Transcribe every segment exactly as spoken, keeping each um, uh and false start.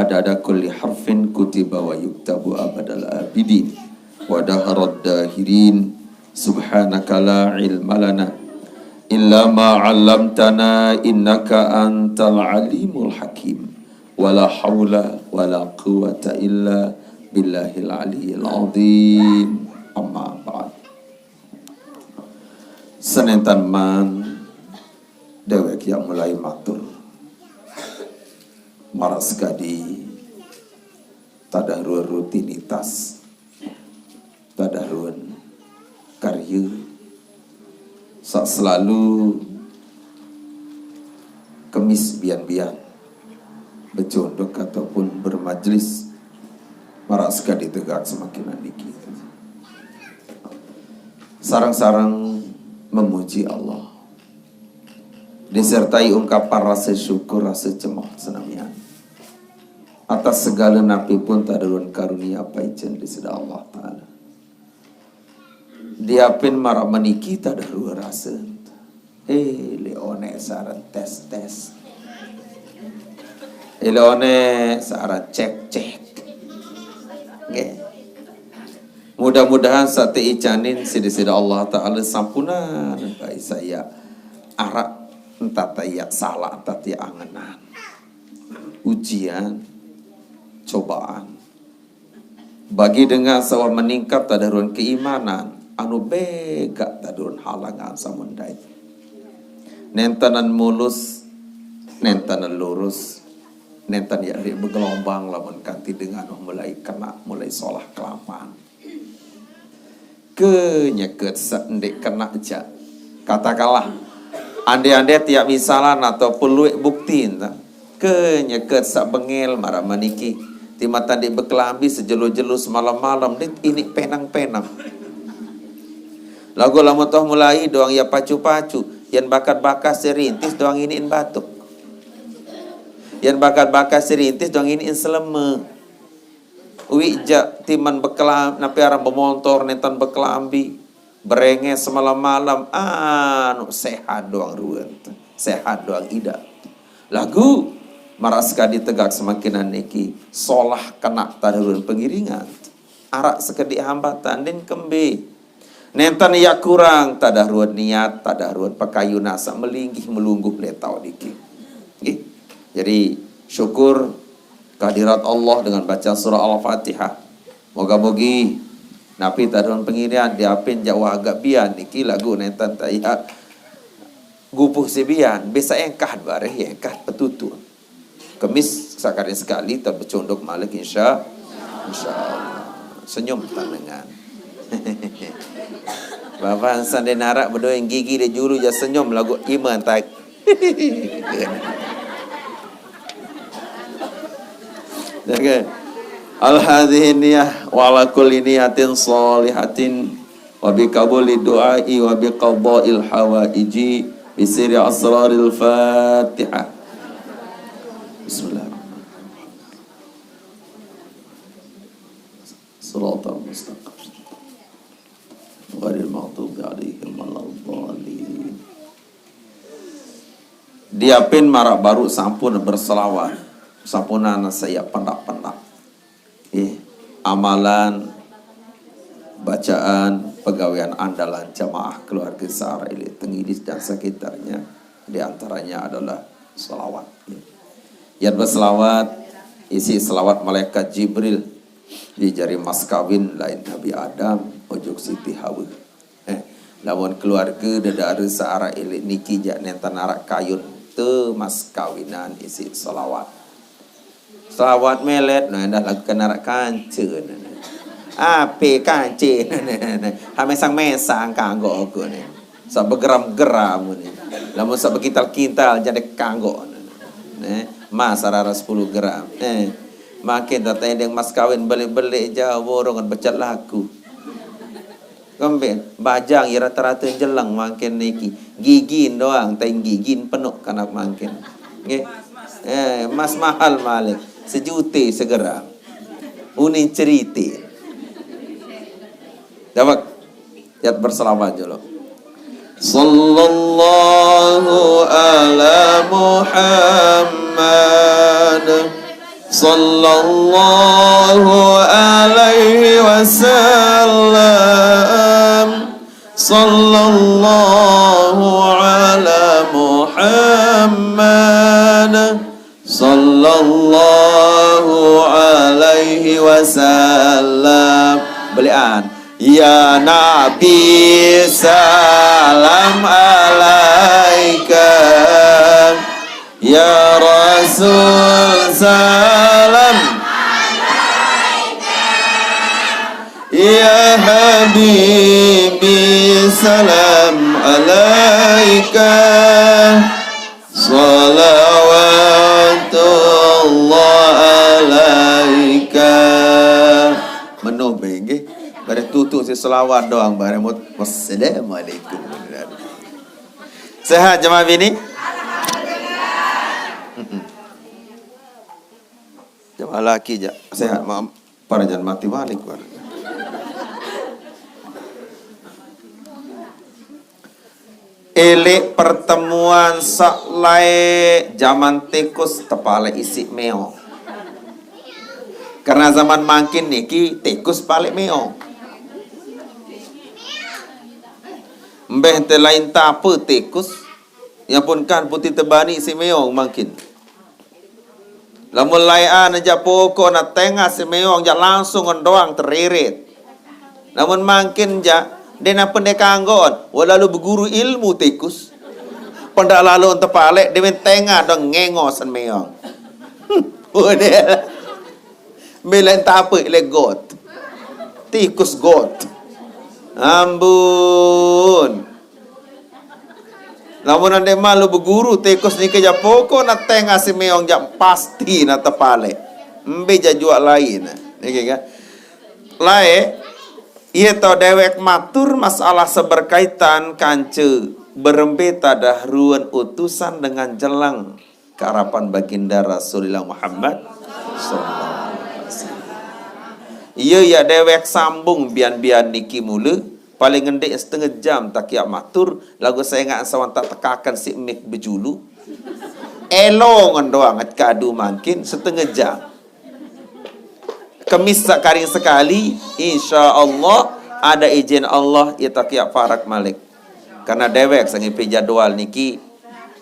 Adada kulli harfin kutiba wa yuktabu abadal abidin wa daharad dahirin. Subhanaka la ilma lana illa ma 'allamtana innaka antal alimul hakim. Wala haula wala quwwata illa billahil aliyil azim. Amma ba'd. Senentan man dewek yang mulai matur. Marak sekadi tadahruan rutinitas, tadahruan karya, sak selalu kemis bian-bian becondok ataupun bermajlis, marak sekadi tegak semakin niki. Sarang-sarang memuji Allah, disertai ungkapan rasa syukur, rasa cemoh senamian atas segala napi pun tadahruan karunia paicen disida Allah Ta'ala. Diapin marak meniki tadahruan rasa. Eh, leone saran tes-tes. Eh, leone saran cek-cek. Nggih. Mudah-mudahan sate icanin sida-sida Allah Ta'ala sampunan baik saya arak entah taya salah, entah taya angenan. Ujian, cobaan. Bagi dengan sawah meningkat tadahruan keimanan, anu bega tadahruan halangan samundai. Nentanan mulus, nentanan lurus, nentan ya di begelombang lamun kanti dengan mulai kena, mulai solah kelapan. Ke nyeket sak ndik kena ja. Katakanlah, ande-ande tiap misalan ataupun luwek bukti enta. Ke nyeket sak bengel marak maniki. Timatan ndik bekelambi sejelo-jelo semalam-malam, ndik ini penang-penang. Lagu lamun toh mulai doang ya pacu-pacu, yan bakat-bakat serintis doang iniin batuk. Yan bakat-bakat serintis doang iniin seleme. Uwi ja timan bekelam, napi aran bemontor, nentan bekelambi, berenges semalam-malam, anu sehat doang ruwet, sehat doang ida. Lagu marak sekadi tegak semakinan niki, solah kena tadahruan pengiringan. Arak sekedi hambatan, din kembe. Nenten yak kurang, tadahruan niat, tadahruan pakayun asa melinggih melungguh letau niki. Nggih. Jadi syukur kehadirat Allah dengan baca surah Al-Fatihah. Moga-mogi napi tadahruan pengiringan diapin jauh agak bian niki lagu nenten taya gupuh sibian, bisa engkah bareh engkah petutun. Kemis sakali sekali terbecunduk malik insya, insya Allah. Senyum tanengan. Bapak sande narak bedoe gigi dia julu ja senyum lagu iman tai. Oke. Al hadhihi niyah wa ala kulli niyatin shalihatin wa bi qabuli du'ai wa bi qadail hawaiji bi sirri asraril Fatihah. Bismillahirrahmanirrahim. Shiratal mustaqim. Ghairil maghdubi alaihim waladdallin. Diapin marak baru sampun berselawat. Sampunan saya pendak-pendak. Eh, amalan, bacaan, pegawaian andalan jamaah keluarga Sara Ilik Tengilis dan sekitarnya, di antaranya adalah selawat. Yat berselawat, isi selawat malaikat Jibril di jari mas kawin lain Nabi Adam, ojuk Siti Hawa. Eh, lamun keluarga dedara searah ilik niki jak nenten arak kayun te mas kawinan isi selawat. Selawat melet, nah, endah lagu kena arak kanca, nah, nah. Ape kanca, nah, nah, nah. Ha mesang-mesang kanggo aku nih. Sak begeram-geram nih. Lamun sak bekintal-kintal jadi kanggo, nah, nah. Nih, mas arah sepuluh gram. Eh, makin tak tendeng mas kawin beli-beli jauh borongan becat laku. Kemben, bajang ya rata-rata jeleng mangkin niki. Gigin doang, tai gigin penuh kanak mangkin. Nggih. Eh, mas mahal malik. Sejute segera. Unin cerite. Dapat. Yat berselawat dulu. Sallallahu ala Muhammad. Sallallahu alaihi wasallam. Sallallahu ala Muhammad. Sallallahu alaihi wasallam. Belian. Ya Nabi, salam alaika. Ya Rasul, salam. Ya Habibi, salam alaika. Salawatullah alaika. Menuh be nggih. Bare tutuk si selawat doang, bare mut. Wassalamualaikum. Sehat jemaah bini? Jemaah laki ja. Sehat, maaf. Para jan mati balik, para. Elik pertemuan saq laeq jaman tikus tepaleq isiq meong. Karena zaman mangkin niki tikus paleq meong. Mbeh te lain tape tikus, ya pun kan putih tebani isiq meong mangkin. Lamun laeqan jaq pokok na tengah semeong jaq langsung ngendoang teririt. Lamun mangkin jaq, ndeq nape ndeq kanggoan, wah lalo beguru ilmu tikus. Pendaq lalo tepaleq, demen tengah dong ngengo semeong. Udah. Mbe lain tape leq got. Tikus got. Ambun. Lamun ndeq malu beguru, tikus nike jaq pokok na tengah semeong jaq pasti na tepaleq. Mbe jaq juaq lain. Niki kan. Laeq, ie tao dewek matur masalah seberkaitan kance berembe tadahruan utusan dengan jeleng. Kearapan Baginda Rasulullah Muhammad sallallahu alaihi wasallam. Ie yaq dewek sambung bian-bian niki mule, paling ndeq setenge jam takiaq matur, laguq sengaq sawan taq tekaken siq mik bejulu. Elongen doang kadu mangkin setenge jam. Kemis saq karing sekali, insya Allah, ada izin Allah, ie takiaq parek malik. Karena dewek saq ngipi jadwal niki,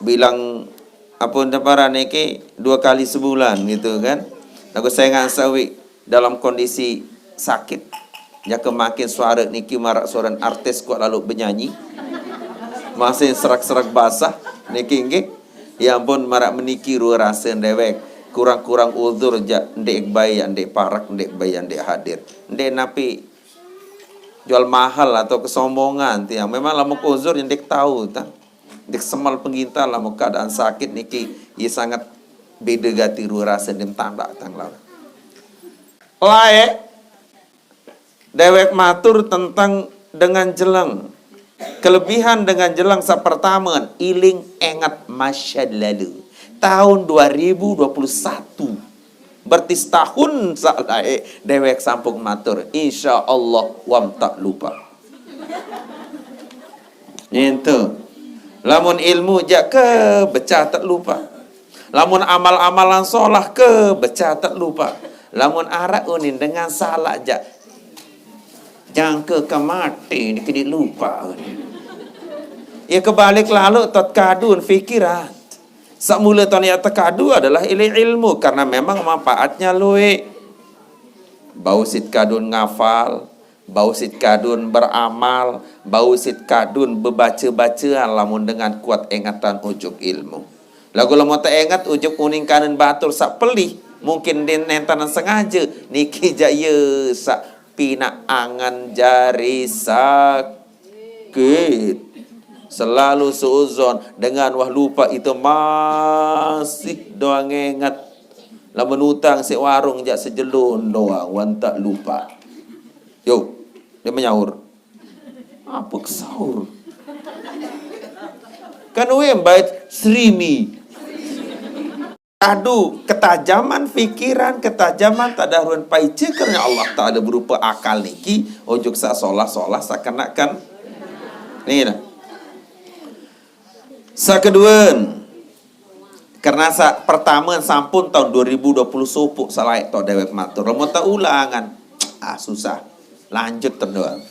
bilang Ampun, teparan niki dua kali sebulan gitu kan. Laguq sengaq saq uiq dalam kondisi sakit. Jake mangkin suare niki maraq suare artis kuat lalo benyanyi. Masih serak-serak basah niki nggih. Ya ampun, maraq meniki rue rase dewek. Kurang-kurang uzur jaq ndeq bae jaq ndeq parek, ndeq bae jaq ndeq hadir. Ndeq napi jual mahal atau kesombongan tiang. Memang lamun uzur ndeq tao tah. Ndeq semal pengintan lamun keadaan sakit niki, ie sanget bede gati rue rase dem tandak tang laun. Laeq, dewek matur tentang dengan jeleng. Kelebihan dengan jeleng saq pertame, iling enget masa lalu. Taun dua ribu dua puluh satu. Berarti setahun saq laeq dewek sampun matur, insya Allah wam tak lupa. Nyentuh. Lamun ilmu jaq ke becah tak lupa. Lamun amal-amalan solah ke becah tak lupa. Lamun araq unin dengan salaq jaq jangke ke mati niki ndeq lupa unin. Ye kebalik lalo tot kadun pikiran. Saq mule ton yaq tekadu adalah ilih ilmu, karena memang manfaatnya lueq. Bau siq kadun ngafal, bau siq kadun beramal, bau siq kadun bebace-bacean lamun dengan kuat engetan ujung ilmu. Laguq lamun teenget ujung uning kanen batur saq pelih, mungkin ndeq nenten sengaje, niki jaq ye saq pinaq angen jari sak- Kit. Selalu suuzon dengan wah lupa itu masih doang enget. Lamun utang siq warung jaq sejelon doang, wan tak lupa. Yo, dia menyaur. Apa kesaur? Kan uwe bait serimi. Aduh, ketajaman pikiran, ketajaman tadahruan paice karena Allah Ta'ala berupa akal niki, ojok saq solah-solah saq kenaken. Niki nah. Saq keduen, Karena sa pertama sampun tahun dua ribu dua puluh sopok salae tok dewek matur. Lamun tak ulangan, ah, susah. Lanjut terus.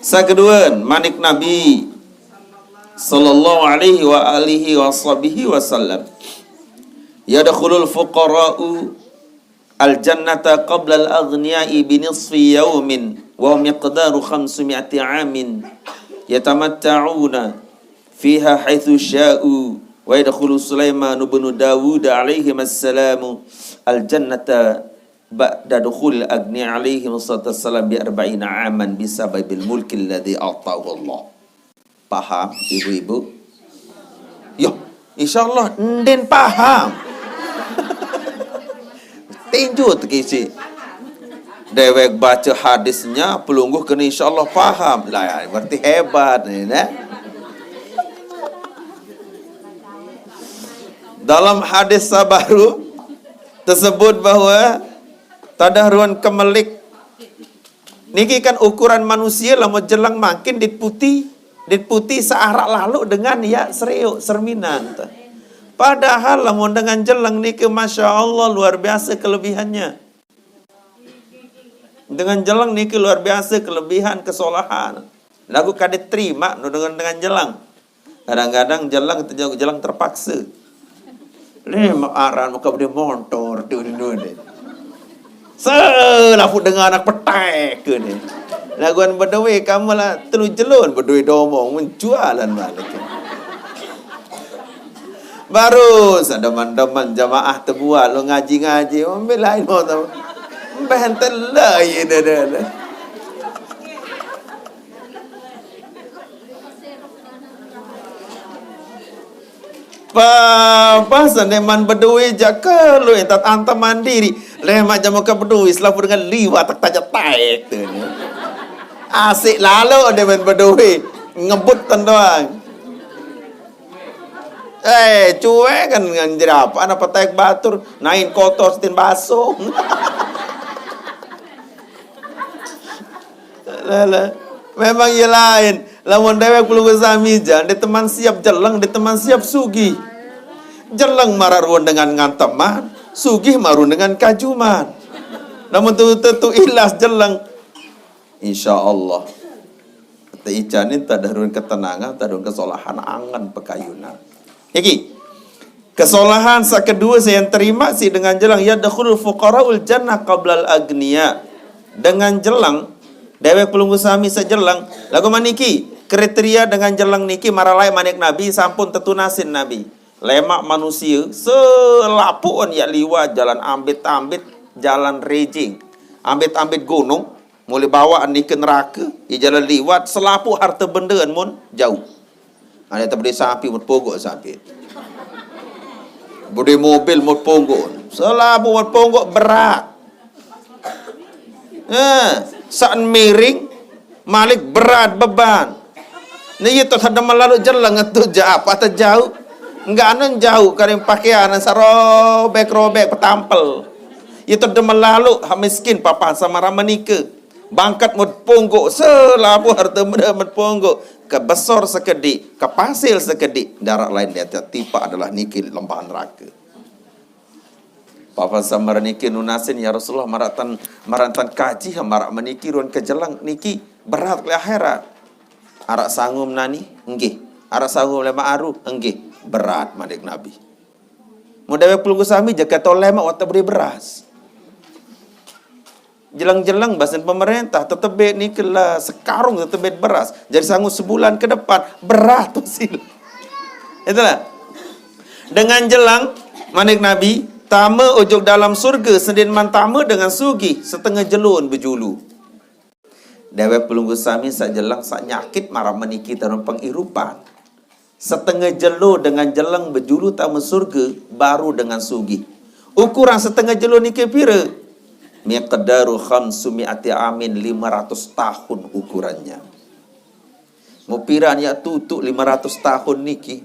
Sakeduen, manik Nabi sallallahu alaihi wa alihi wa sahbihi wasallam, "Yadkhulul fuqara'u al-jannata qabla al-aghniya'i bi nisfi yaumin wa miqdaru khamsimi'ati amin yatamatta'una fiha haitsu sya'u, wa yadkhulu Sulaiman bin Dawud alaihi assalamu al-jannata ba'da dukhul agni alaihi wassalatu wassalam bi arba'ina aman bisababil mulki alladzi atahu Allah." Paham, ibu-ibu? Yo, insya Allah, ndin paham. Tinju tekisi. Dewek baca hadisnya, pelungguh kena insya Allah paham. Lah, ya, berarti hebat ni, nah. Dalam hadis sabaru tersebut bahwa tadah ruan kemelik niki kan ukuran manusia lamun jeleng mangkin dit putih, dit putih searak lalu dengan ya seriuk, serminan tuh. Padahal lamun dengan jeleng niki, masya Allah, luar biasa kelebihannya. Dengan jeleng niki luar biasa kelebihan kesolahan. Lagu kada terima nu dengan, dengan jeleng. Kadang-kadang jeleng, jeleng terpaksa. Ni aran muka beli motor tu ni, ni. Selapu dengan anak petai ke ni. Laguan bedoe kamu lah telu jelun bedoe domong menjualan balik. Baru sedeman-deman jamaah terbuat lo ngaji-ngaji, ambil lain motor. Bentel lah ye dah, dah, dah. Papa seneman bedui jaka lu entat anta mandiri. Lemak jamu ke bedui selapu dengan liwat tak tajak taek tu. Asik lalu dia main bedui, ngebut doang. Eh, cuek kan dengan jerapa anak petai batur, nain kotor setin basong. Lele. Memang ye lain. Lamun dewek pelungguh sami jan, di teman siap jeleng, di teman siap sugih. Jeleng mararun dengan nganteman, sugih marun dengan kajuman. Namun tu tentu ikhlas jeleng. Insya Allah. Kata icanin tadarun ketenangan, tadarun kesolahan angen pekayunan. Iki. Kesolahan sakedua saya terima si dengan jeleng, yadkhulul fuqaraul jannah qablal agniya. Dengan jeleng, dewek pelungguh sami sejeleng. Lagu maniki, kriteria dengan jeleng niki maralai manik Nabi sampun tetunasin Nabi. Lemak manusia selapuan ya liwat jalan ambit-ambit, jalan rejing, ambit-ambit gunung, mulai bawaan niki neraka, ya jalan liwat selapu harta bendaan mun jauh. Ada terbeli sapi mut pogok sapi. Beli mobil mut pogok. Selapu mut pogok berat. Eh, saan miring, malik berat beban. Ni itu ada melalu jeleng tu ja apa tak jauh. Enggak anan jauh karing pakaian sarobek-robek petampel. Itu ada melalu ha miskin papan sama rama nika. Bangkat mut punggu selapu harta benda mut punggu. Kebesar sekedi, kepasil sekedi, darat lain dia tipa adalah niki lembah neraka. Papa samar niki nunasin, "Ya Rasulullah, maratan, maratan kaji, marak meniki ruan kejelang niki berat le akhirat." "Arak sanggup nani?" "Enggih." "Arak sanggup le ma'aru?" "Enggih." Berat manik Nabi. Mau dewek pelunggu sami, jaga toleh mak wata beri beras. Jelang-jelang bahasan pemerintah, tetebit ni kelah sekarung tetebit beras. Jadi sanggup sebulan ke depan, berat tu sil. Itulah. Dengan jelang, manik Nabi, tama ujuk dalam surga, sendin man tama dengan sugih, setengah jelun bejulu. Dewek pelunggu sami sak jelang, sak nyakit marah meniki tarun pengirupan. Setengah jelo dengan jeleng bejulu tama surga, baru dengan sugih. Ukuran setengah jelo niki pira? Miqdaru khamsumi'ati amin, lima ratus tahun ukurannya. Mau pira ya tutuk lima ratus tahun niki?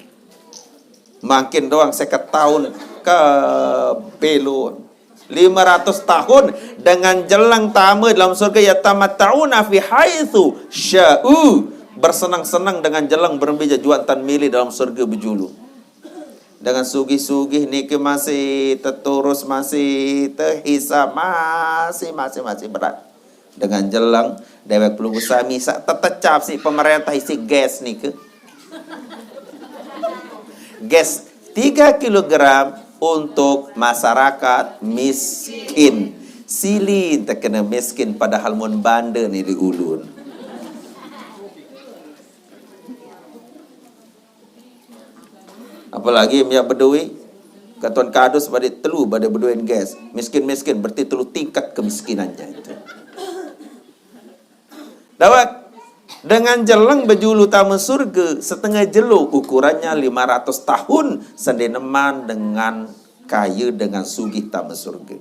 Makin doang seket tahun ke belon. Lima ratus tahun dengan jeleng tama dalam surga, yatamatta'una fi haitsu sya'u, bersenang-senang dengan jeleng berembe jajuan tan milih dalam surga bejulu. Dengan sugih-sugih niki masih teturus, masih tehisab, masih, masih, masih berat. Dengan jeleng, dewek pelungguh sami sak tetecap si pemerintah isi gas niki. Gas tiga kilogram untuk masyarakat miskin. Silih terkena miskin padahal mun bande ni di ulun. Apalagi minyak bedui, katuan kadus pada telu pada beduin gas. Miskin-miskin berarti telu tingkat kemiskinan itu. Dawak, dengan jeleng bejulu tama surga, setengah jelo ukurannya lima ratus tahun, sendeneman dengan kaya dengan sugih tama surga.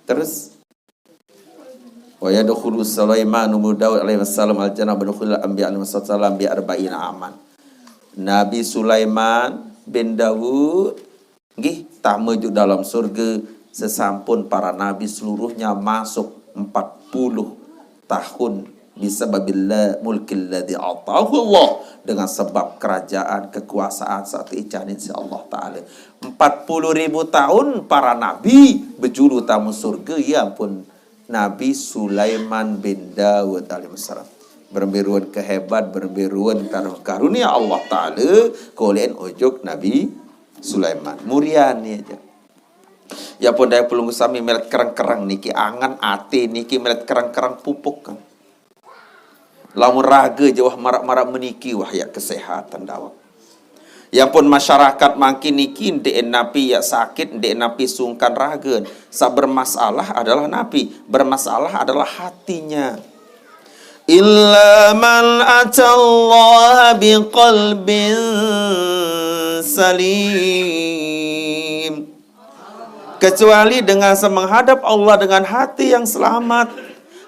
Terus, wa yadkhulu Sulaiman bin Daud alaihi salam al jannah wa yadkhulu anbiya alaihi salam bi arba'ina aman. Nabi Sulaiman bin Daud nggih tama ju dalam surga sesampun para nabi seluruhnya masuk empat puluh tahun bisababillah mulkil ladzi atahu Allah, dengan sebab kerajaan kekuasaan satu icanin si Allah Ta'ala. Empat puluh ribu tahun para nabi bejulu tama surga, ya ampun, Nabi Sulaiman bin Daud alaihissalam. Berembe ruan kehebat, berembe ruan karunia Allah Ta'ala, kolen ujuk Nabi Sulaiman. Murian ni aja. Ya pun daya pelungguh sami meret kerang-kerang niki angan ati niki meret kerang-kerang pupuk kan. Lamun raga jawah marak-marak meniki wah ya kesehatan dawak. Ya pun masyarakat mangkin niki ndek napi ya sakit, ndek napi sungkan raga. Sa bermasalah adalah napi? Bermasalah adalah hatinya. Illa man atallaha biqalbin salim. Kecuali dengan menghadap Allah dengan hati yang selamat.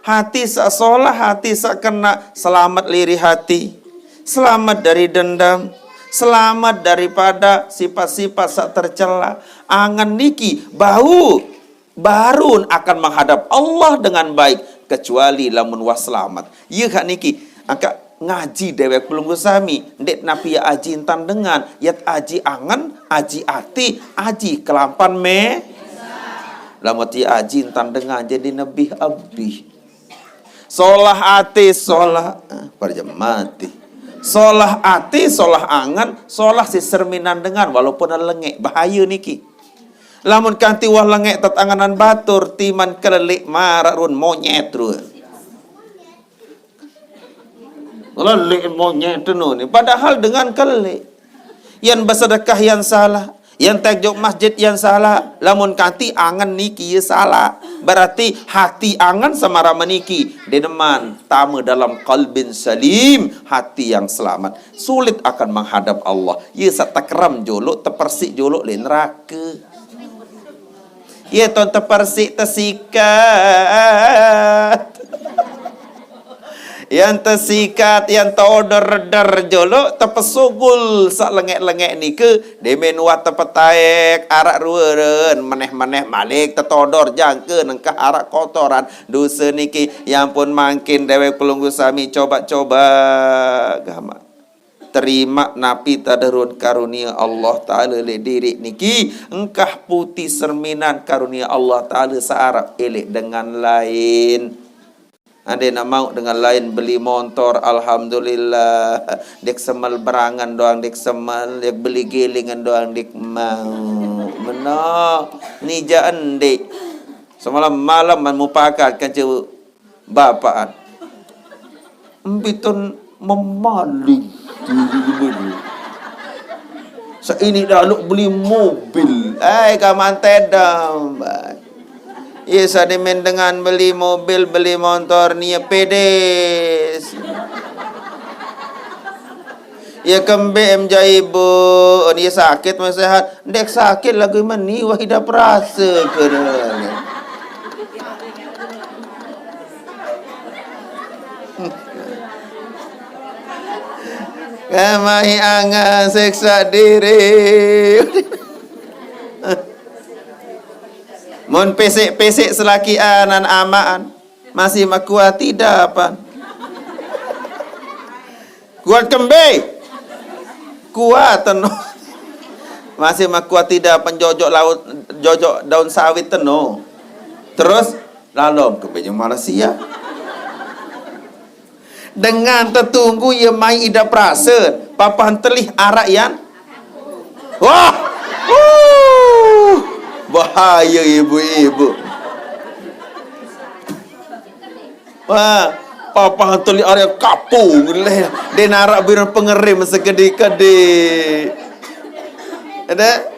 Hati sak solah, hati sak kena, selamat liri hati. Selamat dari dendam. Selamat daripada sifat-sifat sak tercela. Angan niki, bau, barun akan menghadap Allah dengan baik. Kecuali lamun wah selamat. Iya kak niki, angka ngaji dewek pelungguh sami, ndik napi ya aji entan dengan, yat aji angen, aji ati, aji kelampan me. Lamun ti aji entan dengan jadi nebih abih. Solah ati, solah, eh, parjemati. Solah ati, solah angen, solah si serminan dengan, walaupun lengek, bahaya niki. Lamun kanti wah lengek tetanganan batur, timan kelelik marak run monyet run. Lelik monyet tu ni. Padahal dengan kelik. Yang bersedekah yang salah. Yang tajok masjid yang salah. Lamun kanti angan niki ya salah. Berarti hati angan semara meniki. Deneman tama dalam kalbin salim. Hati yang selamat. Sulit akan menghadap Allah. Ya satakram jolok, tepersik jolok le neraka. Ye ton tepersik tesikat. Yang tesikat, yang todor-dor jolo, tepesugul sak lengek-lengek nike, demen wat tepetaek, arak rueren, meneh-meneh malik, tetodor jangke, nengkah arak kotoran, dosa niki, ya ampun mangkin dewek pelunggu sami, coba-coba, gamak. Terima napi tadarun karunia Allah Ta'ala le diri niki, engkah putih serminan karunia Allah Ta'ala searap elek dengan lain. Ande nak mau dengan lain beli montor, alhamdulillah. Dek semel berangan doang, dek semel, dek beli gilingan doang, dek mau. Meno, ni ja endek. Semalam malam man mupakat kan cewek. Bapaan. Empiton memaling. Sa ini dah luk beli mobil. Ai, kaman tedam. Iya, sa demen dengan beli mobil, beli motor, ni pedes. Iya kembe em jai ibu, ni sakit mau sehat. Dek sakit lagu meni wah idap rasa ke. Kamahi angan seksa diri. Mun pesek-pesek selaki anan amaan masih makuat tidak pan. Kuat kembe. Kuat teno. Masih makuat tidak penjojok laut, jojok daun sawit teno. Terus, lalom ke bejeng Malaysia. Dengan tetunggu ia mai ida perasa, papan telih arak yan. Wah! Uh! Bahaya ibu-ibu. Wah, papan telih arak kapung leh. Dia narak biran pengerim sekedi-kedi. Ada?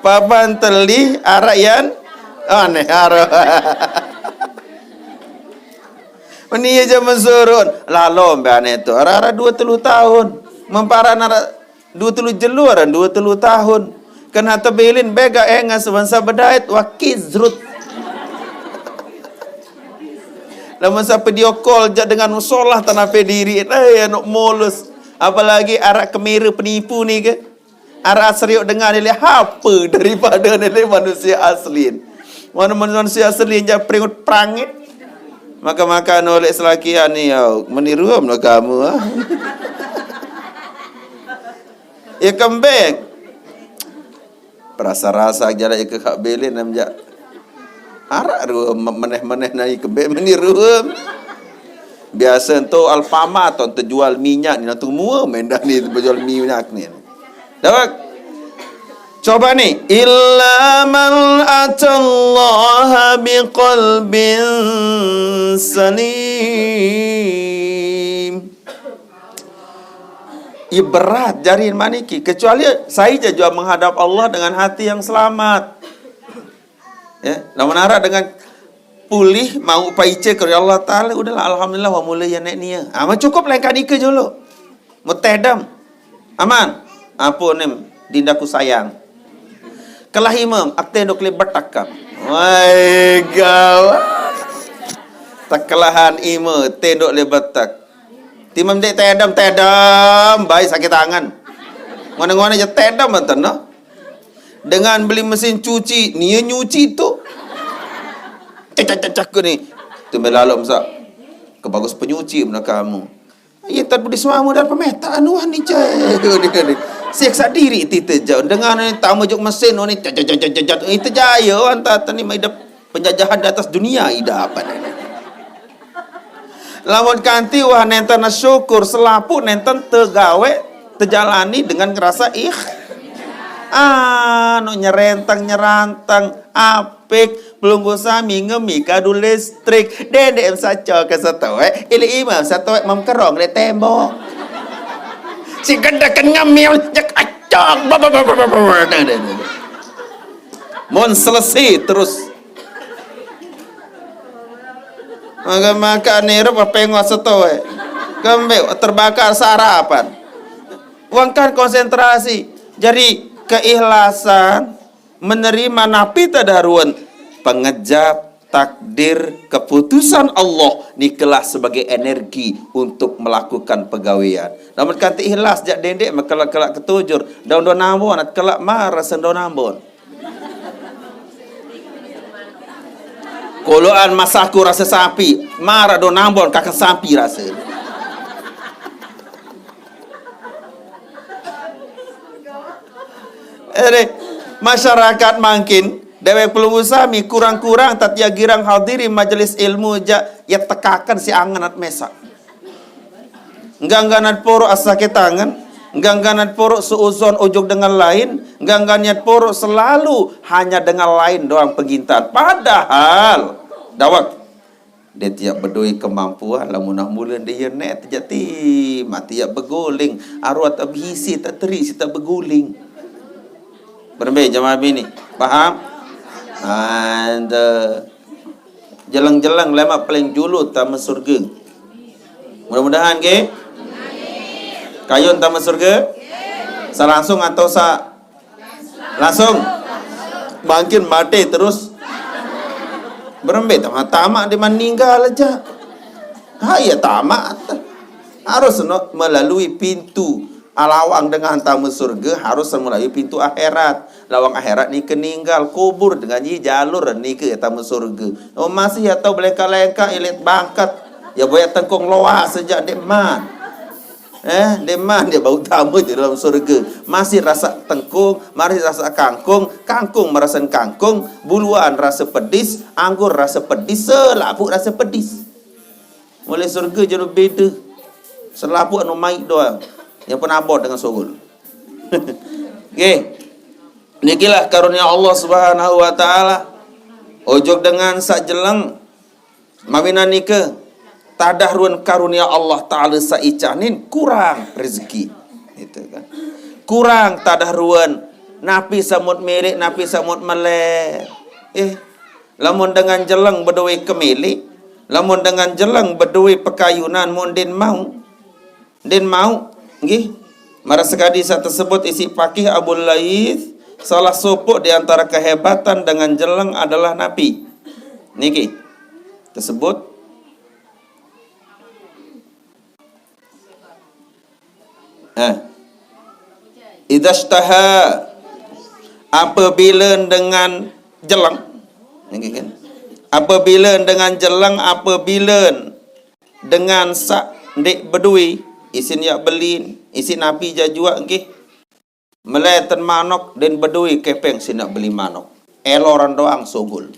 Papan telih arak yan aneh arak. Meni aja mensurun. Lalom be aneh tu. Arak-arak dua telu tahun. Memparan arak dua telu jelu, arak dua telu tahun. Kena tebilin bega engas wansa bedait wakizrut. Lamun sa video call jak dengan musolah tanape diri, eh, anak mulus. Apalagi arak kemira penipu ni ke. Arak seriuk dengan nilai apa daripada nilai manusia asli. Mana manusia asli jak peringut perangit. Maka makan oleh selakian ni, ya, meniruam lah kamu, ah. Ya kembek. Perasa-rasa jalan ke kak belin nam jak. Arak dua meneh-meneh nai kembek meniruam. Biasa tu Alfamart tu terjual minyak ni, nanti mua mendah ni terjual minyak ni. Dah. Coba ni, illa man atallaha biqalbin salim. Ia berat jari maniki, kecuali saya je jua menghadap Allah dengan hati yang selamat. Ya, lamun arak dengan pulih mau paice ke Allah Taala, udahlah, alhamdulillah, wa mulai ya nek nia. Ah, cukup lengkah nika jolo. Mutedam. Aman. Apa nem dindaku sayang. Kelah imam, ak tendok le betak kam. Wai gawat. Tekelahan ima tendok le betak. Timam dek tedam, tedam, baik sakit tangan. Ngone-ngone je tedam enten no. Dengan beli mesin cuci, nia nyuci tu. Cek cek cek cek ke ni. Tu melalok masa. Kebagus penyuci mana kamu. Iya, tak budi semua modal pemetaan wah ni, cai. Siksa diri tite jauh. Dengan ni tamu juk mesin ni, jajat, jajat, jajat. Itu jaya, wah, entah tani mai dap penjajahan di atas dunia, ida apa ni. Lamun kanti, wah, nenten syukur, selapu nenten tegawe, tejalani dengan ngerasa ih. Anu nyerentang, nyerantang, apik, pelunggu sami ngemi kadu listrik. Dendek em saco ke setoek, ili imam setoek mem kerong le tembok. Si gede ken ngemil, jek acok. Ba, ba, ba. Nah, nah, nah. Mon selesai terus. Maka-maka ni rupa pengok setoek. Kembek terbakar sarapan. Wangkan konsentrasi. Jadi keikhlasan menerima napi tadaruan pengejap takdir keputusan Allah nikelah sebagai energi untuk melakukan pegawean. Namun kanti ikhlas jak dendek mekelak-kelak ketujur. Daun-daun ambon, kelak marah sen daun ambon. Koloan masaku rasa sapi, marah daun ambon kakak sapi rasa. Ere, masyarakat mangkin, dewek pelunggu sami kurang-kurang tatia girang hadiri majelis ilmu ja, ya tekakan si angen at mesak. Enggak-enggak nat poro asake tangan, enggak-enggak nat poro seuzon ujug dengan lain, enggak-enggak niat poro selalu hanya dengan lain doang pegintan. Padahal, dawak, dia tiap bedoi kemampuan, lamun nah mula dia nek terjadi, mati ya beguling, arwah tak bisi, tak teri, si tak beguling. Berembe jamaah bini, paham? And, jeleng-jeleng lemak paling julu tama surga. Mudah-mudahan ke? Kayun tama surga? Sa langsung atau sa langsung? Mangkin mati terus. Berembe tama-tama di meninggal aja. Ha, ya tamat. Harus no, melalui pintu alawang dengan tamu surga harus melalui pintu akhirat. Lawang akhirat ni keninggal kubur dengan ji jalur ni ke tamu surga. Oh, masih ya tahu belengka-lengka ilit bangkat. Ya boya tengkong loa sejak deman. Eh, deman dia bau tamu di dalam surga. Masih rasa tengkung, masih rasa kangkung, kangkung merasan kangkung, buluan rasa pedis, anggur rasa pedis, selapuk rasa pedis. Mulai surga jadi beda. Selapuk anu mai doang. Yang pun abot dengan surga. Okey. Nikilah karunia Allah Subhanahu wa taala. Ojok dengan sak jeleng. Maminan nika tadah ruan karunia Allah Taala saicanin kurang rezeki. Gitu kan. Kurang tadah ruan napi samut milik, napi samut melek. Eh, lamun dengan jeleng bedoi kemilik, lamun dengan jeleng bedoi pekayunan mun din mau. Din mau, nggih. Mara sekadi sak tersebut isi pakih Abu Laith, salah sopok di antara kehebatan dengan jeleng adalah napi. Niki. Tersebut. Nah. Idzastaha, apabila dengan jeleng. Niki kan. Apabila dengan jeleng, apabila dengan sak ndik bedui, isin yak belin, isin napi jajuak nggih. Meleten manok din bedui kepeng sin yak beli manok. Eloran doang sogol.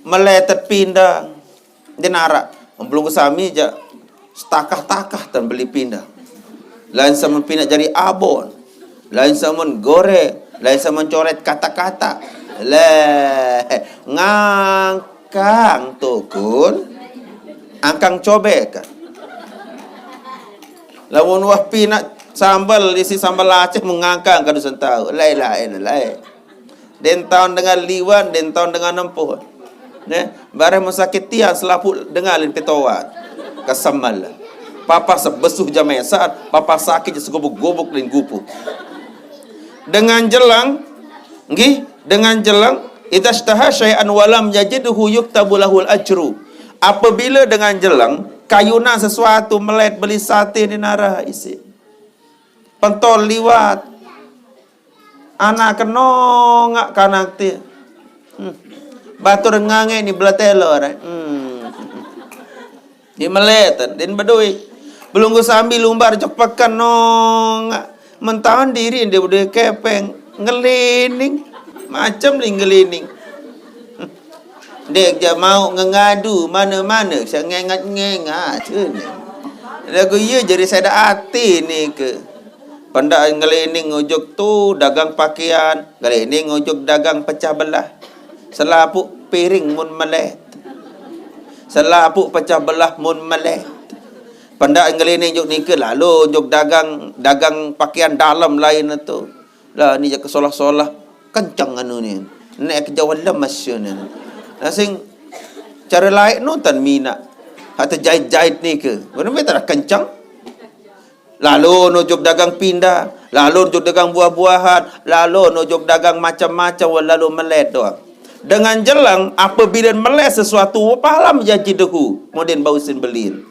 Meletet pinda din arak. Belum kesami jak setakah-takah tan beli pinda. Lain sama pinda jadi abon. Lain sama goreng. Lain sama coret kata-kata. Leh, ngangkang tukun. Angkang cobek. Lamun wah pinak sambal, isi sambal Aceh mengangkang kadu sentau. Lai, lai, lai. Den taun dengan liwan, den taun dengan nempuh. Ne, bareh mun sakit tiang selapuk dengan lin pitoat. Kesemal. Papa sebesuh jamesan, papa sakit segubuk-gubuk lin gupu. Dengan jelang, nggih, dengan jelang, idzastaha syai'an walam yajidhu yuktabu lahul ajru. Apabila dengan jelang, kayunan sesuatu melet beli sate di narah isi. Pentol liwat. Anak kenongak kanak ti. Hmm. Batur ngange ni belatelo, eh. Hmm. Di meletan, din bedui. Belunggu sambil lumbar jok pekan nongak. Mentawan diri dia bedui kepeng. Ngelining. Macam ni ngelining. Dek ja mau ngengadu mana-mana, saya ngengat-ngengat je ni. Lagu iya jadi saya dak ati ni ke. Pendak ngelining ujuk tu dagang pakaian, ngelining ujuk dagang pecah belah. Selapuk piring mun melet. Selapuk pecah belah mun melet. Pendak ngelining juk nika lalu juk dagang, dagang pakaian dalam lain tu. Lah ni jak kesolah-solah kencang anu ni. Nek ke jauh lemas ni. Nasing cara lain nonton mina. Hata jahit-jahit ni ke. Mana minta dah kencang. Lalu nujuk dagang pinda, lalu nujuk dagang buah-buahan, lalu nujuk dagang macam-macam, lalu melet doang. Dengan jelang, apabila melet sesuatu, pahala menjanji dehu, kemudian bau sin belin.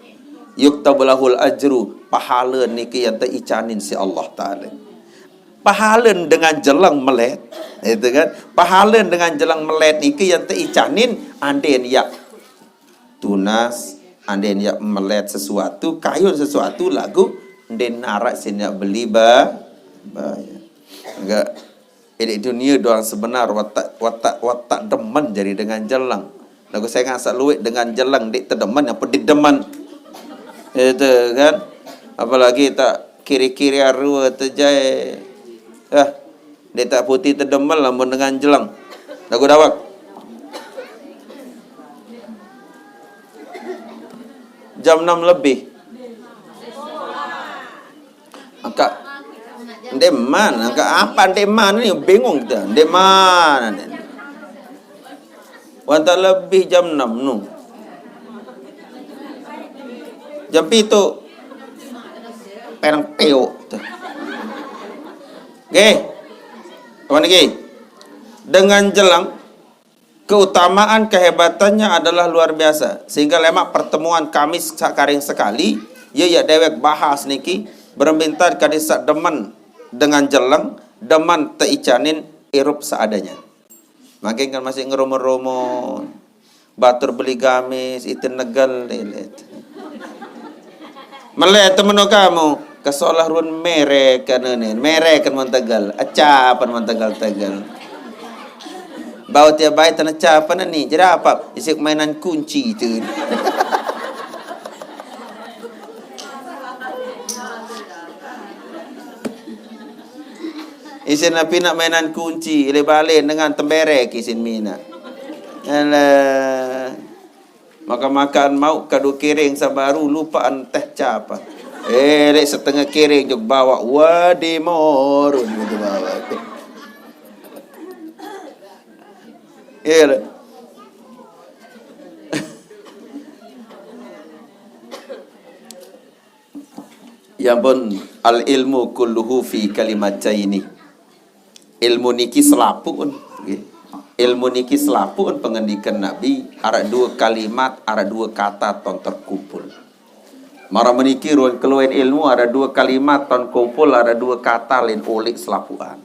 Yuktabu lahul ajru, pahala niki yang teicanin si Allah Taala. Pahala dengan jelang melet, itu kan? Pahala dengan jelang melet niki yang teicanin, anden yak tunas, anden yak melet sesuatu, kayun sesuatu, lagu anden narak sin yak beli ba, ba, ya. Enggak, ini dunia doang sebenar, watak, watak, watak demen jadi dengan jelang. Lagu saya ngasak luit dengan jelang, dik tedemen apa didemen. Itu kan. Apalagi tak kiri-kiri arua tejai. Ah, dik tak putih tedemen lah mun dengan jelang. Lagu dawak. Jam enam lebih. Angka ndeman, angka apa ndeman ni bingung kita. Ndeman. Wan tak lebih jam enam nu. Jam pitu. Perang peok tu. Okey. Apa lagi? Dengan jelang keutamaan kehebatannya adalah luar biasa. Sehingga lemak pertemuan Kamis sakaring sekali, ya, ya dewek bahas niki, berembintan kadi sak demen dengan jelang, demen teicanin irup seadanya. Makin kan masih ngeromo-romo. Batur beli gamis, itin negel, lelet. Mele temeno kamu, kesolah ruen merek kan ni, merek kan mentegal, acapan mentegal-tegal. Bau tiap baik tanah capan ni, jadi apa? Isik mainan kunci tu. Isin api nak mainan kunci, ile balik dengan temberek isin mina. Alah. Makan-makan mau kado kering sabaru lupaan teh capa. Eh, lek setengah kering jok bawa, wadi morun gitu bawa. Iya, lek. Ya pun, al ilmu kulluhu fi kalimataini. Ilmu niki selapuun, nggih. Ilmu niki selapuun pengendikan Nabi, arek dua kalimat, arek dua kata ton terkumpul. Mara meniki ruen keluen ilmu, arek dua kalimat ton kumpul, arek dua kata lain ulik selapuan.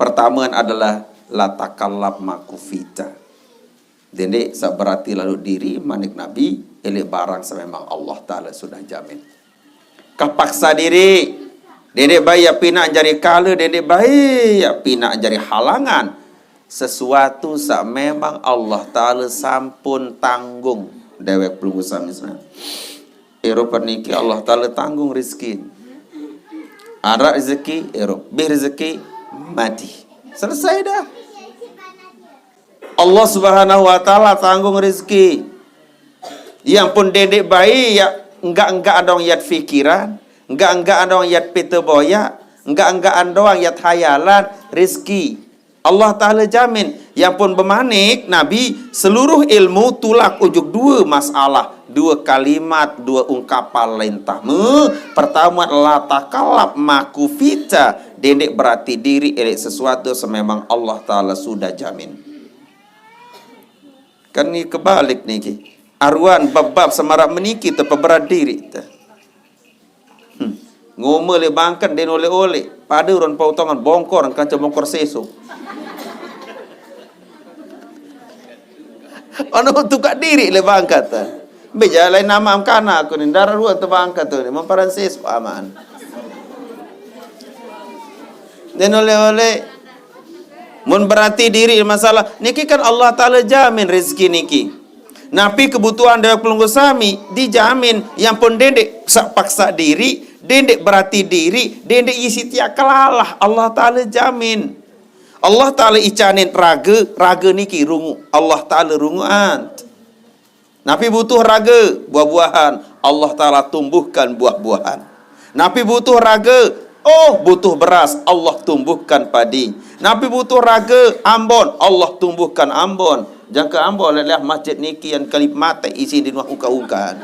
Pertama adalah la takallaf ma kufita. Dendek sak berarti lalu diri manik Nabi, elik barang sememang Allah Ta'ala sudah jamin. Kapaksa diri, dendek baik ya pinak jari kala, dendek baik ya pinak jari halangan. Sesuatu sak memang Allah Ta'ala sampun tanggung dewek pelungguh sami. Eropa niki Allah Ta'ala tanggung rezeki. Arak rezeki, erop. Bih rezeki, mati. Selesai dah. Allah Subhanahu wa Ta'ala tanggung rezeki. Yang pun dendek baik, ya enggak-enggak adong yat fikiran, enggak-enggak adong yat pita boya, enggak-enggak adong yat hayalan, rezeki. Allah Ta'ala jamin. Yang pun bemanik, Nabi, seluruh ilmu tulak ujuk dua masalah, dua kalimat, dua ungkapan lain tama. Pertama, la takallaf ma kufita, dendek berarti diri, elik sesuatu sememang Allah Ta'ala sudah jamin. Kan ni kebalik niki. Aruan bab-bab semarak meniki tepeberat diri te. Hmm. Ngoma le bangkat den oleh-oleh. Pada ron pautongan bongkor, kanca bongkor seso. Ono tukak diri le bangkat te. Beja lain nama am kana aku ni, darah ruan tebangkat tu ni, memparan seso aman. Den oleh-oleh. Mun berarti diri masalah, niki kan Allah Ta'ala jamin rezeki niki. Napi kebutuhan dewek pelungguh sami dijamin, yang pun dendek sak paksa diri, dendek berarti diri, dendek isi tiak kelalah, Allah Ta'ala jamin. Allah Ta'ala icanin raga, raga niki rungu, Allah Ta'ala runguan. Napi butuh raga, buah-buahan, Allah Ta'ala tumbuhkan buah-buahan. Napi butuh raga, oh, butuh beras, Allah tumbuhkan padi. Napi butuh raga, ambon, Allah tumbuhkan ambon. Jangka ambon leleh masjid niki yang kali mate isin di nuah ungkah-ungkahan.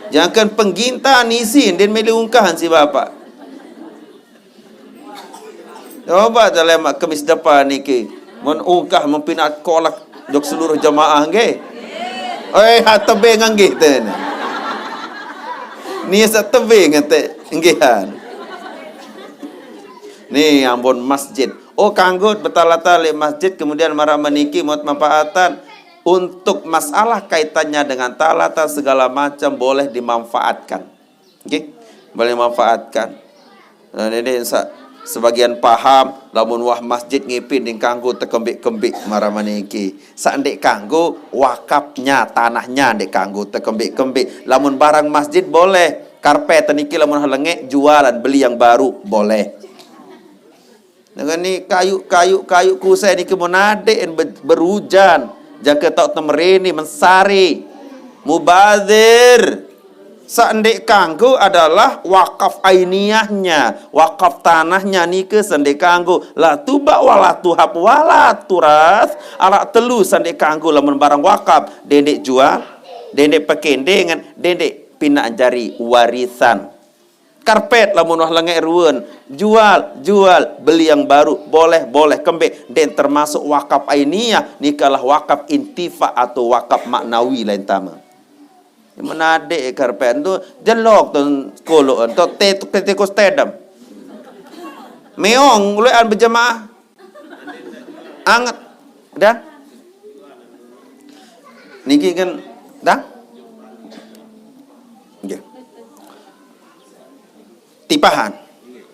Jangka penggintan isin din meli ungkahan si bapak. Coba te lemak kemis depan niki. Mun ungkah mempinat kolak jok seluruh jemaah nggih. Oi, ha tebing nggih ten. Ni sak tebing ente nggihan. Ni ambon masjid. Oh, kanggo betalata le masjid, kemudian mara meniki mot manfaatan untuk masalah kaitannya dengan talata segala macam boleh dimanfaatkan. Nggih, boleh manfaatkan. Nah, ini sa-, sebagian paham, lamun wah masjid ngipin ding kanggo tekembik-kembik mara meniki. Sak ndek kanggo wakafnya, tanahnya ndek kanggo tekembik-kembik. Lamun barang masjid boleh, karpet niki lamun lengek jualan, beli yang baru boleh. Dengan ni kayu, kayu, kayu kusai niki mun adek en be-, berujan, jaka tau temerini mensari, mubazir. Sak ndek kanggo adalah wakaf ainiyahnya, wakaf tanahnya nike sendek kanggo. La tuba wala tuhab wala turas, arak telu sendek kanggo lamun barang wakaf, dendek jual, dendek pekendengan, dendek pinak jari warisan. Karpet lamun wah lengek ruan, jual, jual, beli yang baru, boleh, boleh, kembik, den termasuk wakaf ainiyah, nikalah wakaf intifa atau wakaf maknawi lain tama. Menadek karpet tu, jelok tu kolok tu, te-, te-, tikus tedem. Meong, ulean berjemaah. Anget. Dah? Niki kan, dah? Nggih. Tipahan.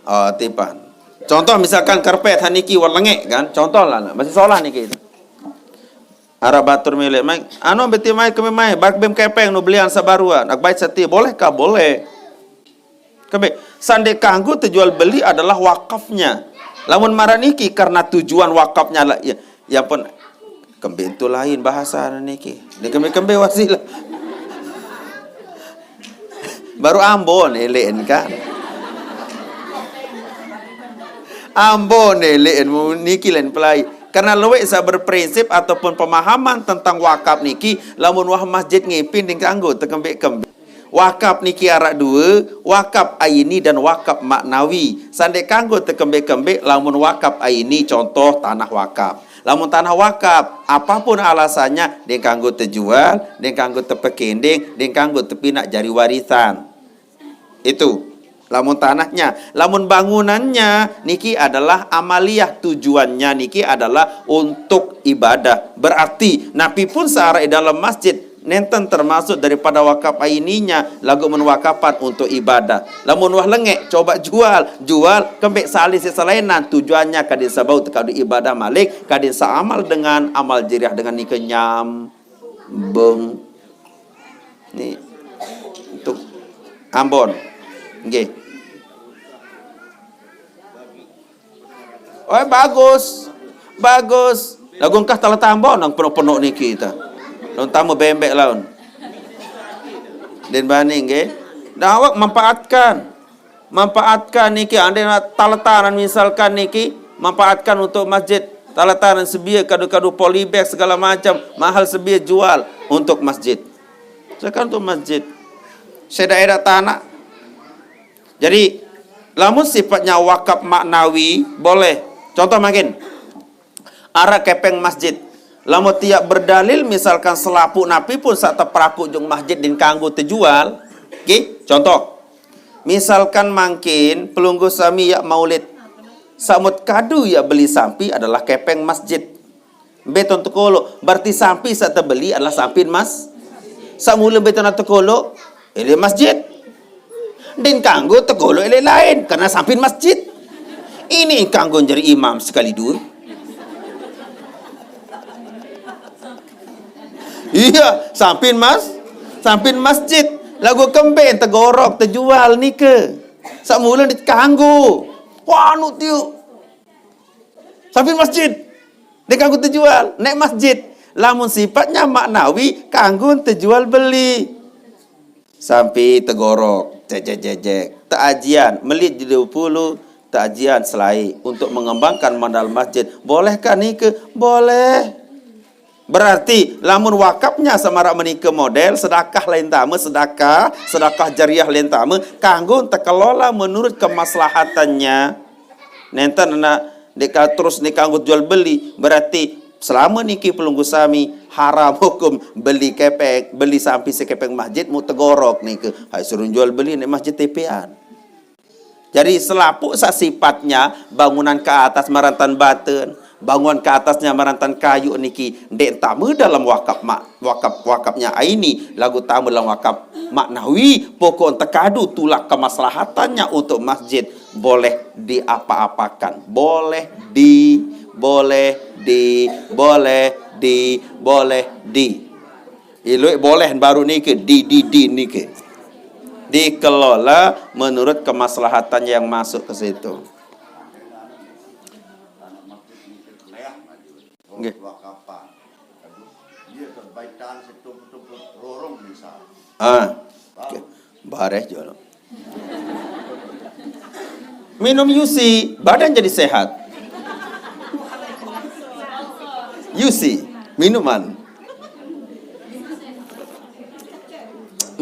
Oh, tipahan. Contoh misalkan karpet ha niki warna lengek kan. Contoh lah, masih solah niki. Arah batur milik mai. Anu beti mai kami mai. Bak bem kepeng nu belian sabaruan. Ak baik seti. Bolehkah? Boleh. Kami sande kanggo tujual beli adalah wakafnya. Lamun marah niki karena tujuan wakafnya lah. Ya, ya pun kembe itu lain bahasa niki. Ini kembe-kembe wasilah. Baru Ambon elekan kan. Ambon elekan mu niki lain pelai. Karena luwek sa berprinsip ataupun pemahaman tentang wakaf niki, lamun wah masjid ngipin ding kanggo tekembe-kembe. Wakaf niki arak dua, wakaf aini dan wakaf maknawi. Sande kanggo tekembe-kembe, lamun wakaf aini contoh tanah wakaf. Lamun tanah wakaf, apapun alasannya, ding kanggo tejual, ding kanggo tepekending, ding kanggo tepinak jari warisan. Itu. Lamun tanahnya, lamun bangunannya niki adalah amaliyah, tujuannya niki adalah untuk ibadah. Berarti napi pun saarak di dalam masjid nenten termasuk daripada wakaf aininya, lagu menwakafan untuk ibadah. Lamun wah lengek, coba jual, jual kembek salin sesalainan, tujuannya kadin sabau tekadu ibadah malik, kadin saamal dengan amal jariah dengan nike nyam beng. Ni untuk Ambon. Nggih. Oh, bagus. Bagus. Lagu engkah tala tambah nang penuh-penuh niki ta. Laun tamu bembek laun. Den bani nggih. Nah, awak manfaatkan. Manfaatkan niki, andai nak taletanan misalkan niki, manfaatkan untuk masjid. Taletanan sebia kadu-kadu polybag segala macam, mahal sebia jual untuk masjid. Sekarang untuk masjid. Sedaerah tanah. Jadi, lamun sifatnya wakaf maknawi, boleh. Contoh mangkin, arak kepeng masjid. Lamun tiap berdalil, misalkan selapuk napi pun sak teperaku jung masjid din kanggo tejual. Oke, contoh. Misalkan mangkin pelungguh sami yak maulid. Samut kadu yak beli sampi adalah kepeng masjid. Beton tekolo, berarti sampi sak tebeli adalah sampin mas. Samula beton tekolo, ele masjid. Din kanggo tegolok elek lain, karena sampin masjid. Ini kanggo jadi imam sekali dua. Iya, sampin mas, sampin masjid. Lagu kemben tegorok, tejual nike. Samula dit kanggo. Wah, anu tiu. Sampin masjid. Dia kanggo tejual. Nek masjid. Lamun sifatnya maknawi, kanggo tejual beli. Sampi tegorok, jejek jejek. Tajian, melit di dua puluh, tajian selai untuk mengembangkan mandal masjid. Bolehkah nike? Boleh. Berarti lamun wakafnya samarak menika model sedekah lain tama, sedekah, sedekah jariah lain tama, kanggo tekelola menurut kemaslahatannya. Nenten anak deka terus ni kanggo jual beli, berarti selama niki pelungguh sami haram hukum beli kepeng, beli sampi sekepeng masjid mu tegorok niki. Hai suruh jual beli ni masjid tepian. Jadi selapuk sa sifatnya bangunan ke atas marantan baten, bangunan ke atasnya marantan kayu niki dek tama dalam wakaf ma-, wakaf, wakafnya aini, lagu tama dalam wakaf maknawi, pokok tekadu tulak kemaslahatannya untuk masjid. Boleh diapa-apakan. Boleh di, boleh di, boleh di, boleh di. Iluik boleh baru niki, di, di, di niki. Dikelola menurut kemaslahatan yang masuk ke situ. Nggih. Dia terbaitan setumpuk-tumpuk rorong misal. Ah. Oke. Bareh jual. Minum U C, badan jadi sehat. U C, minuman.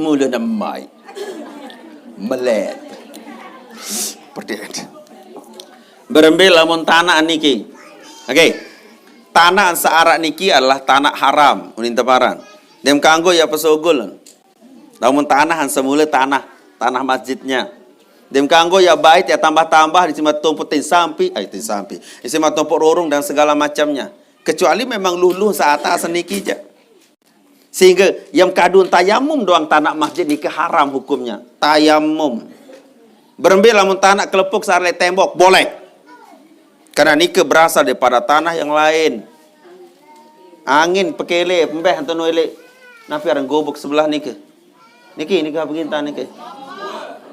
Mula nemai. Melet. Seperti itu. Berembe lamun tanah niki. Oke. Tanah saarak niki adalah tanah haram, unin teparan. Dem kanggo ya pesogol. Lamun tanah han semula tanah, tanah masjidnya. Dem kanggo ya bait ya tambah-tambah di sima tumpuk tin sampi, ay tin sampi. Di sima tumpuk rorong dan segala macamnya. Kecuali memang luluh seata seniki ja. Sehingga yang kadun tayamum doang tanah masjid niki haram hukumnya. Tayamum. Berembe lamun tanah kelepuk sare tembok, boleh. Karena nike berasal daripada tanah yang lain. Angin pekele, embeh antu no elek. Napi aran gobok sebelah nike? Niki, niki apa gintan niki?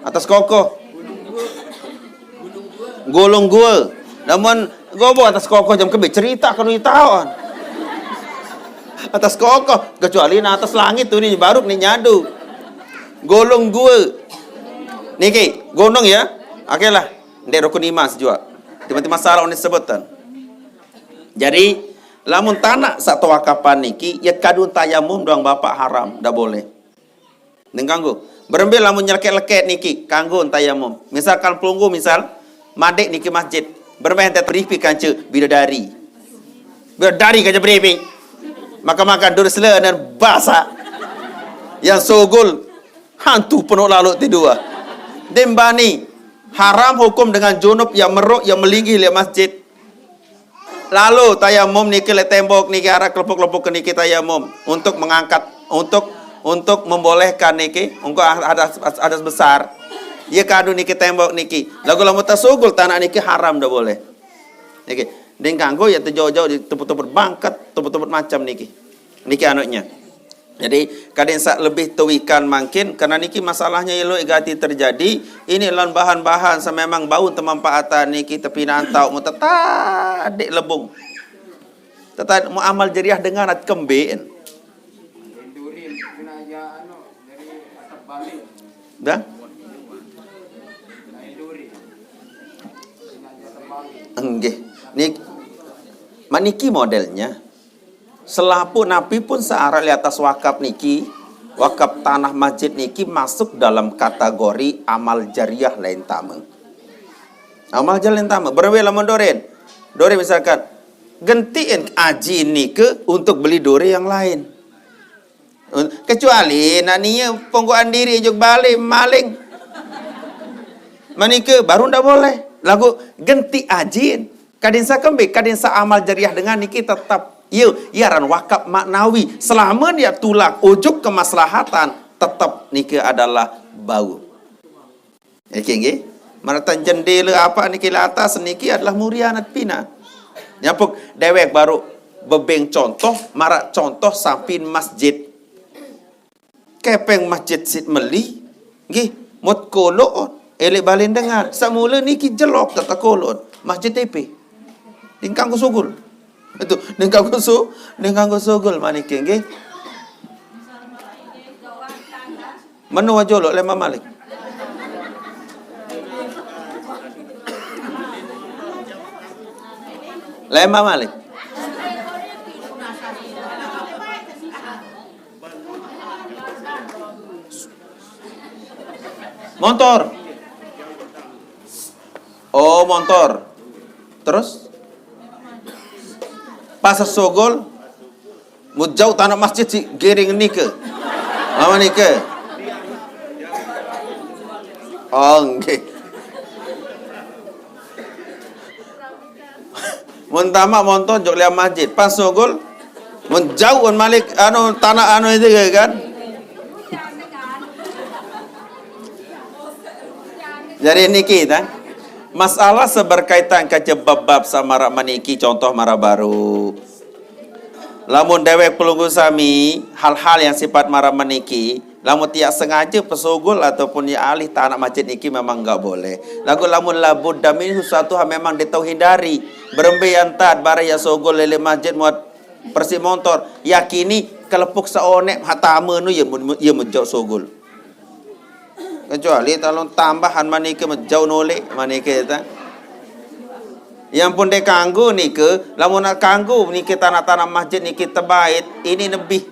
Atas kokoh. Gulung gua. Namun gobok atas kokoh jam kebe cerita kalau ditahuan. Atas kokoh, kecuali na atas langit tuh nih baru nih nyadu. Gulung gua. Niki, gunung ya. Oke lah. Ndek rukun iman sejua. Tiba-tiba salah unik sebutan. Jadi, lamun tanah satu wakapan niki, ya kadun tayamum doang bapak haram, ndak boleh. Neng kanggo. Berembe lamun nyeleket-leket niki, kanggo tayamum. Misalkan pelunggu misal, madek niki masjid. Berembe ente teripi kance bidadari. Bidadari kance beripi. Maka makan durus dan basah. Yang sogol, hantu penuh lalu ti dua. Dembani, haram hukum dengan junub yang meruk, yang melinggih le masjid. Lalu tayamum niki le tembok niki arah kelepuk-kelepuk ke niki tayamum untuk mengangkat, untuk untuk membolehkan niki, untuk hadas, hadas besar. Ia kadu niki tembok niki. Lagu lamun tasugul tanah niki haram dah boleh. Niki, ding kanggo ya tejauh-jauh di tempat-tempat bangkat, tempat-tempat macam niki. Niki anuknya. Jadi, kadin sak lebih tewikan mangkin, karena niki masalahnya ilo igati terjadi, ini lawan bahan-bahan sememang bau temanfaatan niki tepinantau mu tetadik lebung. Tetadik mu amal jariah dengan at kemben. Dah? Enggih. Nik maniki modelnya. Selapu napi pun searah di atas wakaf niki, wakaf tanah masjid niki masuk dalam kategori amal jariah lain tame. Amal jariah lain tame. Berwe lamun doren. Doren misalkan, gentiin aji nike untuk beli dore yang lain. Kecuali nak nia ponggoan diri juk balik maling. Manike baru ndak boleh. Lagu genti ajin. Kadin sa kembe, kadin sa amal jariah dengan niki tetap. Iya, iya ran wakaf maknawi. Selama dia tulak ujuk kemaslahatan, tetap niki adalah bau. Oke, nggih. Maratan jendela apa niki le atas niki adalah murianat pina. Nyapuk dewek baru bebeng contoh, marak contoh samping masjid. Kepeng masjid sit meli, nggih, mut kolok, elek balen dengar. Semula niki jelok kata kolok. Masjid T P. Dingkang kusugul. Itu, dingkang kusu, dingkang kusugul manike, nggih. Menu aja lo, lema malik. Lema malik. Montor. Oh, montor. Terus? Pasar Sogol. Mujau tanah masjid si giring nike. Mama nike. Oh, nggih. Mun tamak montor jok liang masjid, pas sugul mun jauh malik anu tanah anu itu kan. Jadi niki ta. Masalah seberkaitan kecebab bab sama rak maniki contoh mara baru. Lamun dewek pelungguh sami, hal-hal yang sifat mara maniki, lamun tiak sengaja pesugul ataupun ya alih tanah masjid niki memang enggak boleh. Lagu lamun labud damin sesuatu hal memang ditau hindari. Berembe yang tat barang ya sugul lele masjid muat persi montor. Yakini kelepuk seonek hatama nu ya mu- ya mejok sugul. Kecuali talon tambahan manike mejau nolek manike ta. Yang pun dek kanggo nike, lamun nak kanggo nike tanah-tanah masjid nike tebait, ini lebih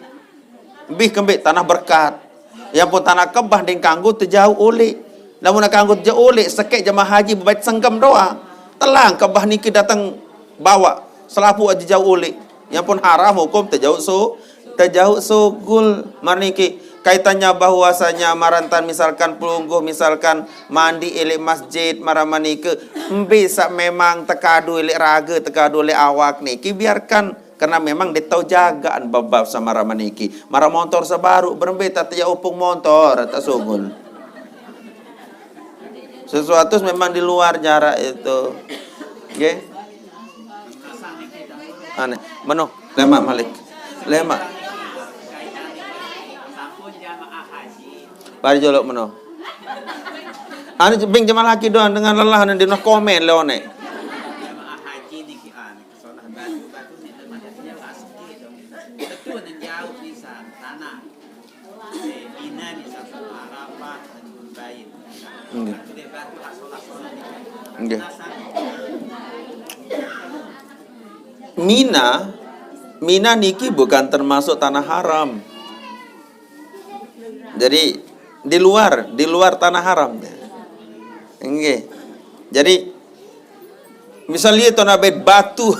lebih kembik tanah berkat. Yang pun tanah kebah dek kanggo tejau oleh. Lamun nak kanggo tejau oleh, sekek jemaah haji bebait senggem doa. Telang kebah nike datang bawa selapu aja jauh oleh. Yang pun haram hukum tejau so Tajauh sugul marniki kaitannya bahwasanya marantan misalkan pelungguh misalkan mandi elek masjid maramanike embe sak memang tekadu elek raga tekadu elek awak niki biarkan karena memang ditau jagaan bab-bab samaramaniki mara montor sebaru berembe tak tajauh upung montor tak sugul. Sesuatu memang di luar jarak itu. Nggih. Aneh. Meno, lemak malik. Lemak. Bari jolok meno. Anu bing jemaah laki doang dengan lelah nanti no komen leone. Nggih. Nggih. Mina, Mina niki bukan termasuk tanah haram. Jadi di luar, di luar tanah haram. Nggih. Jadi misalnya to na bait batu.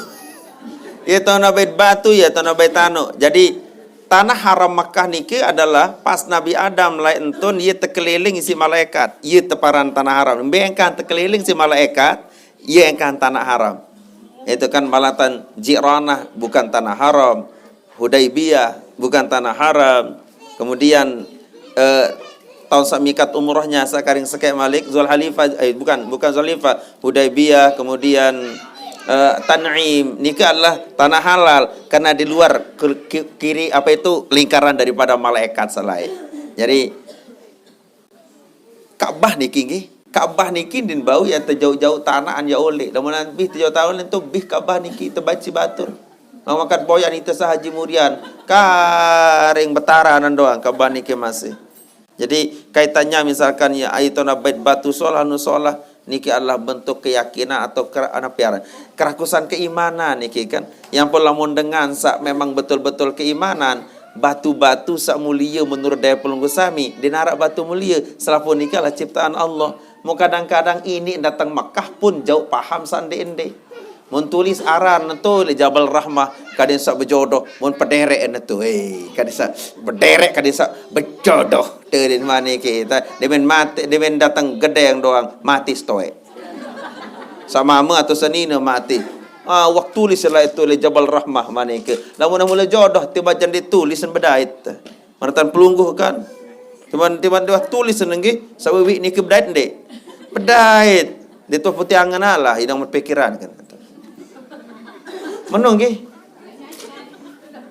Ya to na bait batu, ya to na bait anu. Jadi tanah haram Mekah niki adalah pas Nabi Adam lae entun, ye tekeliling isi malaikat. Ye teparan tanah haram. Mbe engkan tekeliling si malaikat, ye engkan tanah haram. Itu kan malatan Jiranah bukan tanah haram. Hudaibiyah bukan tanah haram. Kemudian eh, tahun samikat umrohnya sakaring sekek malik Zulhalifah, eh, bukan, bukan Zulhalifah, Hudaibiyah, kemudian eh, Tan'im. Niki adalah tanah halal karena di luar ke- ki- kiri apa itu lingkaran daripada malaikat selain. Jadi Ka'bah niki nggih. Ka'bah niki din bau ya tejauh-jauh tanah an ya oleh. Lamun bih tejauh tahun tu bih Ka'bah niki tebaci batur. Mamakat boyan itu sahaji murian. Karing betara nan doang Ka'bah niki masih. Jadi kaitannya misalkan ya aitona bait batu solah nu solah niki adalah bentuk keyakinan atau ker, anu piaran. Kerakusan keimanan niki kan. Yang pun lamun dengan sak memang betul-betul keimanan, batu-batu sak mulia menurut daya pelunggu sami, dinarak batu mulia, selapun niki adalah ciptaan Allah. Mau kadang-kadang ini datang Mekah pun jauh paham sande ende. Mun tulis aran tu le Jabal Rahmah, kadin sak berjodoh, mun pederek ne tu, eh, kadin sak pederek, kadin sak berjodoh. Tadin mane kita, demen mati, demen datang gedeng doang, mati stoek. Sama ama atau senina mati. Ah, waktu tulis lah itu le Jabal Rahmah mane ke. Lamun mula jodoh tiba jan ditulis bedait. Maratan pelungguh kan. Tiban tiban dia tulis nenggi sawiwi niki bedait ndek. Bedait. Dia tu putih angan lah idang berpikiran kan. Menung nggih.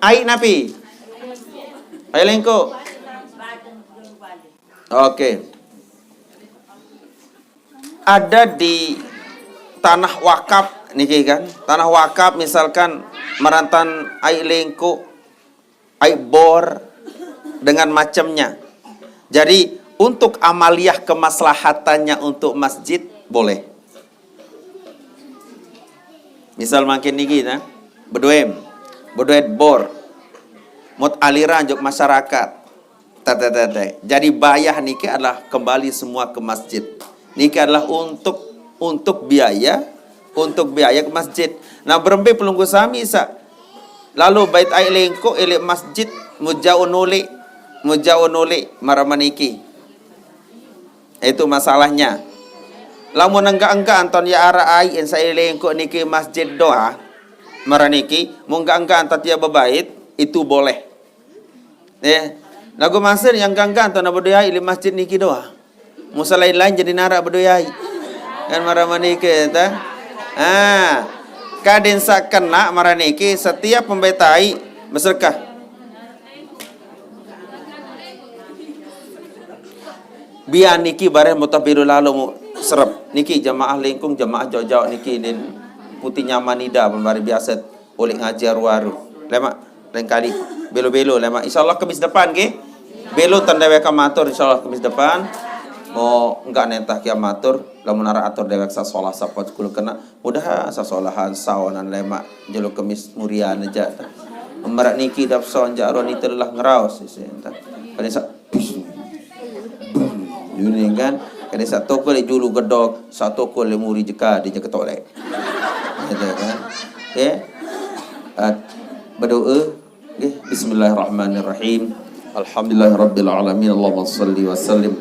Ai napi? Ai lengko. Oke. Ada di tanah wakaf niki kan. Tanah wakaf misalkan marantan ai lengko, ai bor dengan macamnya. Jadi untuk amaliah kemaslahatannya untuk masjid boleh. Misal mangkin niki nah, beduem, beduet bor, mut aliran jok masyarakat. Tete, tete. Jadi bayah niki adalah kembali semua ke masjid. Niki adalah untuk untuk biaya, untuk biaya ke masjid. Nah, berembe pelunggu sami sa. Lalu bait ai lengkok elek masjid mujau nuli, mujau nuli maramaniki. Itu masalahnya. Lamun enggak-enggak anton ya ara ai en sai lengkok niki masjid doa. Maraniki, mun enggak-enggak anton ya bebait, itu boleh. Ya. Lagu masir yang ganggan tu nak berdoa ili masjid niki doa. Musa lain-lain jadi narak berdoa. Kan marah manika ta. Ha. Kadin sak kena marah niki setiap pembetai bersedekah. Biar niki bareh mutah biru lalu mu serep. Niki jamaah lengkung, jamaah jauh-jauh niki din putih nyaman ida pembari biasa. Boleh ngajar waru. Lemak, lain kali. Belo-belo, lemak. InsyaAllah Kemis depan, nggih. Belo tan dewek matur, insyaAllah Kemis depan. Mau enggak nentah kia matur. Lamun ara atur dewek sasolah sapat kula kena. Mudah sasolahan saonan lemak. Jelo Kemis murian aja. Merak niki dap son jaro ni telah ngeraos. Pada sa Bum. Ini kan, kada satu kali julu gedok, satu kali muri jeka di jeka tolek. Gitu kan. Okey. Ah, berdoa. Okey, bismillahirrahmanirrahim. Alhamdulillahirabbil alamin. Allahumma salli wa sallim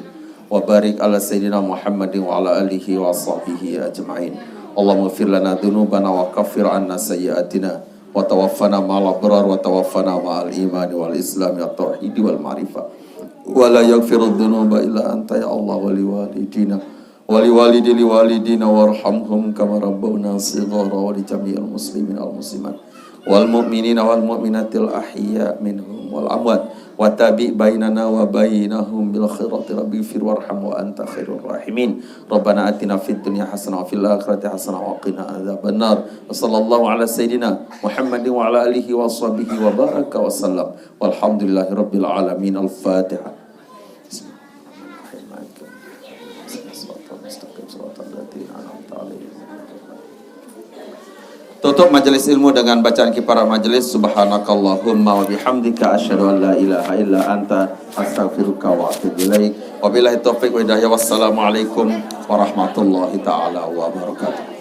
wa barik ala sayyidina Muhammadin wa ala alihi wa sahbihi ajma'in. Allahumma ighfir lana dzunubana wa kaffir anna sayyi'atina wa tawaffana ma'al abrar wa tawaffana ma'al imani wal islami wat tauhidi wal ma'rifah. Wa la yaghfiru dzunuba illa anta ya Allah wa li walidina ولوالدي لوالدينا وارحمهم كما ربونا صغارا ولجميع المسلمين والمسلمات والمؤمنين والمؤمنات الأحياء منهم والأموات وتابع بيننا وبينهم بالخيرات رب اغفر وارحم وأنت خير الراحمين. ربنا آتنا في الدنيا حسنة وفي الآخرة حسنة وقنا عذاب النار. وصلى الله على سيدنا محمد وعلى آله وصحبه وبارك وسلم. والحمد لله رب العالمين. الفاتحة. Tutup majelis ilmu dengan bacaan kifarat majelis. Subhanakallahumma wa bihamdika, asyhadu an la ilaha illa anta, astaghfiruka wa atubu ilaik. Wabillahi taufiq wa hidayah. Wassalamualaikum warahmatullahi taala wabarakatuh.